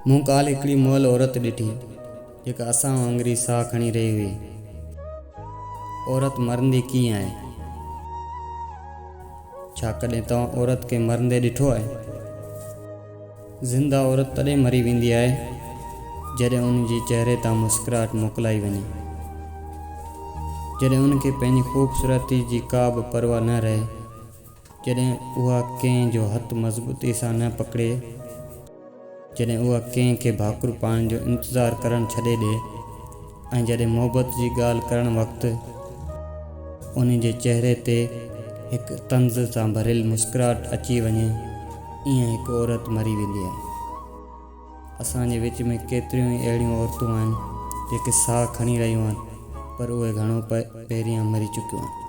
مون ڪالهه هڪڙي مئل عورت ڏٺي، جيڪا اسان وانگر ئي ساهه کڻي رهي هئي. عورت مرندي ڪيئن آهي؟ ڇا ڪڏهن توهان عورت کي مرندي ڏٺو آهي؟ زنده عورت تڏهن مري ويندي آهي، جڏهن ان جي چهري تان مسڪراهٽ موڪلائي وڃي. جڏهن ان کي پنهنجي خوبصورتي جي ڪا به پرواهه نه رهي. جڏهن اها ڪنهن جو هٿ مضبوطي سان نه پڪڙي. جڏهن اها ڪنهن کي ڀاڪر پائڻ جو انتظار ڪرڻ ڇڏي ڏي ۽ جڏهن محبت جي ڳالهه ڪرڻ وقت ان جي چهري تي هڪ طنز سان ڀريل مسڪراهٽ اچي وڃي، ايئن هڪ عورت مري ويندي آهي. اسان جي وچ ۾ ڪيتريون ئي اهڙيون عورتون آهن، جيڪي ساهه کڻي رهيون آهن، پر اهي گهڻو پهريان مري چڪيون آهن.